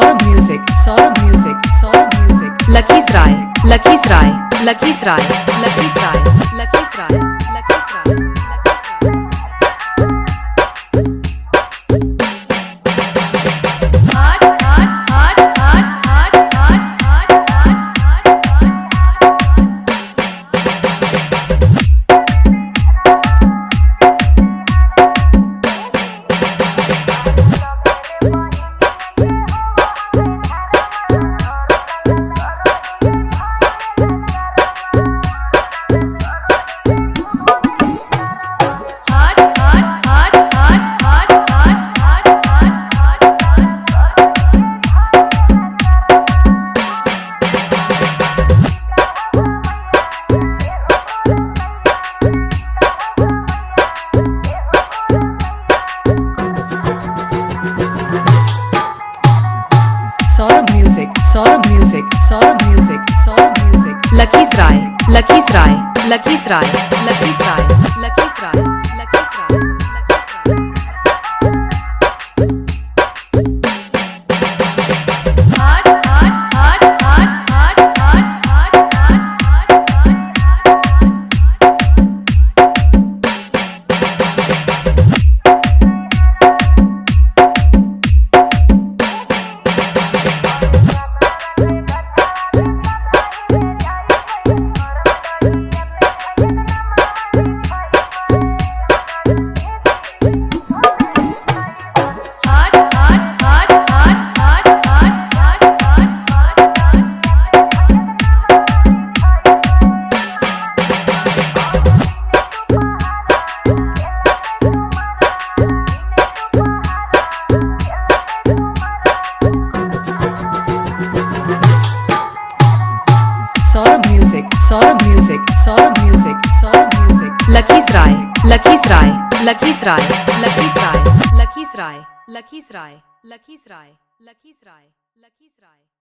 Saurabh music, Saurabh music, Saurabh music. Lakhisarai, Lakhisarai, Lakhisarai, Lakhisarai, Lakhisarai, Lakhisarai, Lakhisarai. 8 8 8 8 8 8 8 8 8 8 8 8 8 8 8 8 8 8 8 8 Saurabh music, Saurabh music, Saurabh music, Saurabh music. Lakhisarai, Lakhisarai, Lakhisarai, Lakhisarai, Lakhisarai, Lakhisarai, Lakhisarai. 8 8 8 8 8 8 8 8 8 8 8 8 8 8 8 8 8 8 8 8 8 Saurabh music, Saurabh music, Saurabh music, Saurabh music. Lakhisarai, Lakhisarai, Lakhisarai, Lakhisarai, Lakhisarai, Lakhisarai, Lakhisarai, Lakhisarai, Lakhisarai.